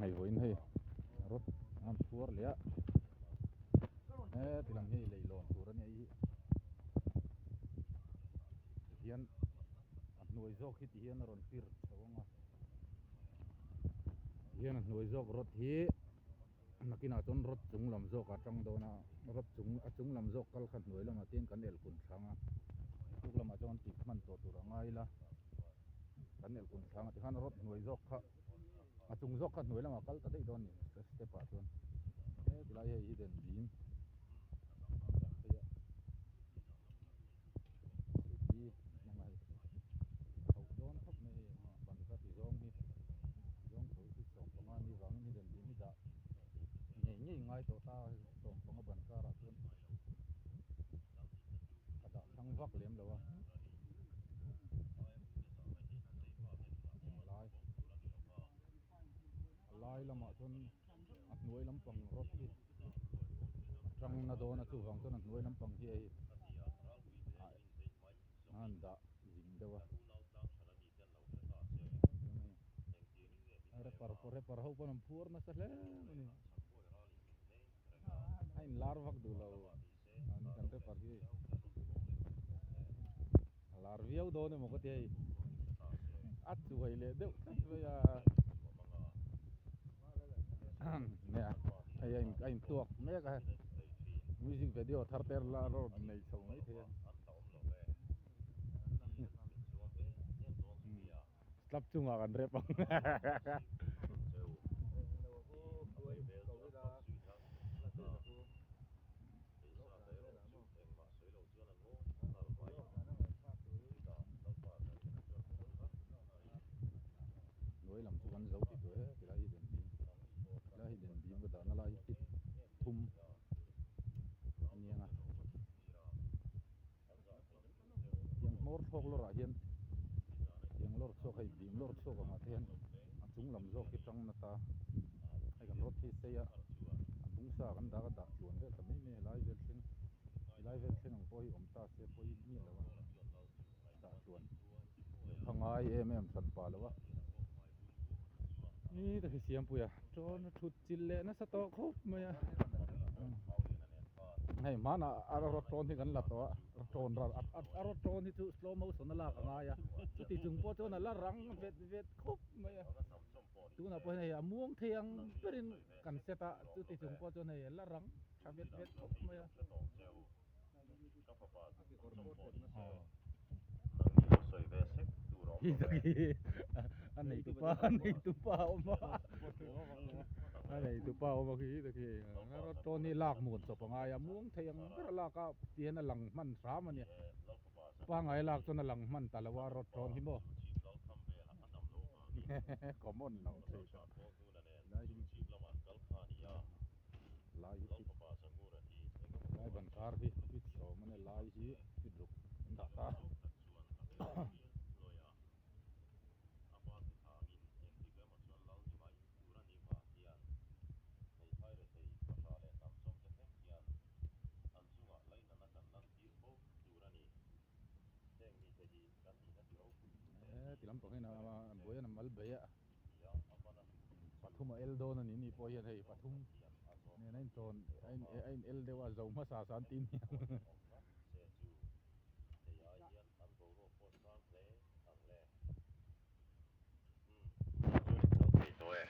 Hei vawiin hei rod a han phuar leh a heti lam hi leihlawn tur a nia hi tihian a hnuai zawk hi tihian a rawn pir chho ang a tihian a hnuai zawk rod hi nakinah chuan rod chung lam zawk a tang dawn a rod chung a chung lam zawk kal kha hnuai lamah te hian kan elh kun thlang a tuk lamah chuan tih hman tawh tur a ngai ila kan elh kun thlang a tikhan rod hnuai zawk kha a chung zawk kha hnuai lamah kal ta daih dawn a ni step ah chuan he tilai hei hi den bim dah phei a sudi an hmang a hei chhoh dawn khawp mai hei ban kha ti zawng hi zawng chho hi 15 ni vangin hi den bim hi dah ngei ngei ngai tawh ta 15 ban karah chuan ka dah thlang vak lem lo a lai a lai lamah chuan a hnuai lampang rod hi a tang na dawn a chuvang chuan a hnuai lampang hi hei ah a han dah zing deuh a rapper rapper ho pawn an phuar nasa hle a ni a inlar vak duh lo an kan rapper hi a lar viau dawn emaw ka ti hei a chuai leh deuh tlat mai a nia hei a in a intuak mek a music video thar te la rawn nei chho mai thei a slap chungah kan rep ang. Hnuai lam chu kan zo ti tawh e tilai hi den bim tilai hi den bim ka dahna lai hi fit thum a niang a tiang hmawr thlawk lawrah hian tiang lawr chhuak hei bim lawr chhuak angah te hian a chung lam zawk hi tang na ta hei kan rod hi sei a a bung sa kan dah a dah tluan vel ta mai mai a helai vel thleng helai vel thleng ang pawh hi awm ta se pawi miah lo a dah tluan kha ngai em em hran pah lo a ni tak hi siampuia tawn a thut chilh leh nasa tawh khawp mai a hei hmanah a rawt tawn hi kan la tawh a tawn ral a rawt tawn hi chu slow motion a lak a ngai a chuti chung pawh chuan a la rang vet vet khawp mai a tunah pawh hian hei a muang thei ang berin kan set a chuti chung pawh chuan hei a la rang tha vet vet khawp mai a. A neitupa a neitupa a awm a a neitupa a awm a khi ta khi rawt tawn hi lak muan chawp a ngai a muang thei ang ber a lak a ti hian a lang hman hram a nia pangngai lak chuan a lang hman ta lo a rawt tawn hi maw common lo thei ta lai hi lai hi fit lai ban kar hi fit sawm a nia lai hi fit ruk an dah ta he ti lampang hian a buai a mal bei a. Pathum a el dawn a ni ni pawh hian hei pathum nen a intawn a in el deuh a zo hmasa sa an ti nia.